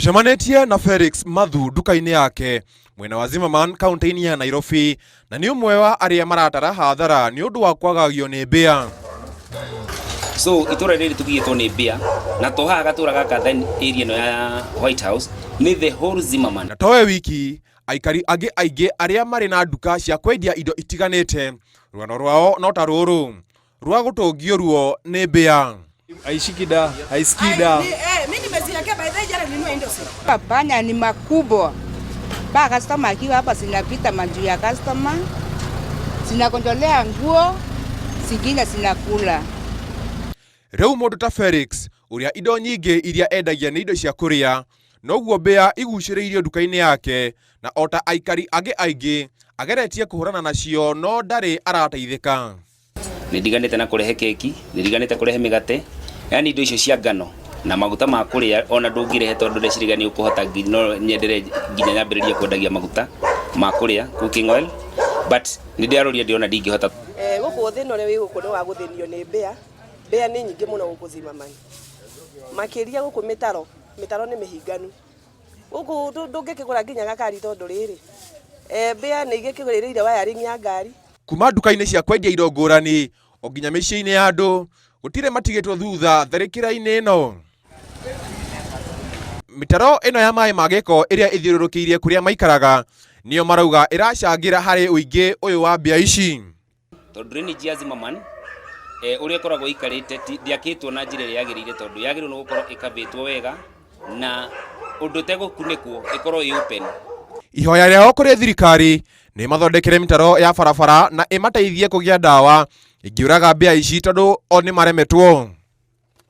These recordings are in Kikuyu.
Tũcemanĩtie na Felix Mathu nduka-inĩ yake mwena wa Zimmerman kaunti-inĩ ya Nairobi, na nĩ ũmwe wa arĩa maratara hathara nĩ ũndũ wa kwagagio nĩ mbĩa. So itũra rĩrĩ tũgiyĩtwo nĩ mbĩa na to haha gatũra gaka, then area ĩno ya White House nĩ the whole Zimmerman. Na towe wiki, aikari angĩ aingĩ arĩa marĩ na nduka cia kwendia indo itiganĩte, rũgano rwao no ta rũrũ rwa gũtũngio ruo nĩ mbĩa. Haishiki da, haisikii da. Mimi nimeziwekea, by the way, jana nilinunua Indosil. Panya ni makubwa. Ba customer akiwa hapa zinapita majuu ya customer, zinakondolea nguo, zingine zinakula. Rĩu mũndũ ta Felix, ũrĩa indo nyingĩ iria endagia nĩ indo cia kũrĩa, noguo mbĩa igucĩrĩirio nduka-inĩ yake, na ota aikari angĩ aingĩ ageretie kũhũrana nacio no ndarĩ arateithĩka. Nĩ ndiganĩte na kũrehe keki, nĩ ndiganĩte kũrehe mĩgate, yani indo icio cia ngano na maguta ma kũrĩa ona ndũngĩrehe tondũ ndeciragia nĩ ũkũhota no nyendere nginya nyambĩrĩrie kwendagia maguta ma kũrĩa, cooking oil, but nĩ ndĩraroria ndĩrona ndingĩhota. Gũkũ thĩna ũrĩa wĩ gũkũ nĩ wa gũthĩnio nĩ mbĩa. Mbĩa nĩ nyingĩ mũno gũkũ Zimmerman, makĩria gũkũ mĩtaro. Mĩtaro nĩ mĩhinganu gũkũ, ndũngĩkĩgũra nginya gakari tondũ rĩrĩ mbĩa nĩ igĩkĩgũrĩrĩire wiring ya ngari. Kuma nduka-inĩ cia kwendia indo ngũrani o nginya mĩciĩ-inĩ ya andũ, gũtirĩ matigĩtwo thutha tharĩkĩra-inĩ ĩno. Mĩtaro ĩno ya maĩ ma gĩko ĩrĩa ĩthiũrũrũkĩirie kũrĩa maikaraga nĩyo marauga ĩracangĩra harĩ ũingĩ ũyũ wa mbĩa ici. Tondũ drainage ya Zimmerman ũrĩa ĩkoragwo ĩikarĩte ndĩakĩtwo na njĩra ĩrĩa yagĩrĩire, tondũ yagĩrĩirwo nĩ gũkorwo ĩkabĩtwo wega na ũndũ ĩtegũkunĩkwo, ĩkorwo ĩ open. Ihoya rĩao kũrĩ thirikari nĩ mathondekere mĩtaro ya barabara na ĩmateithie kũgĩa ndawa ĩngĩũraga mbĩa ici, tondũ o nĩ maremetwo.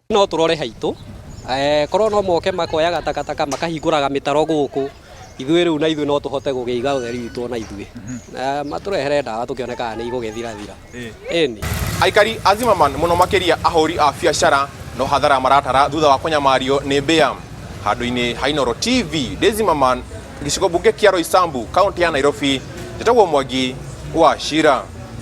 No tũrore haitũ, korwo no moke makoyaga takataka makahingũraga mĩtaro gũkũ ithuĩ rĩu na ithuĩ no tũhote gũkĩiga ũtheri witũ ona ithuĩ na matũrehere ndawa tũkĩone kana nĩ igũgĩthirathira, ĩni. Aikari a Zimmerman, mũno makĩria ahũri a biacara, no hathara maratara thutha wa kũnyamario nĩ mbĩa. Handũ-inĩ ha Inooro TV ndĩ Zimmerman, gĩcigo mbunge kĩa Roysambu, kaunti ya Nairobi, njĩtagwo Mwangi wa Shira.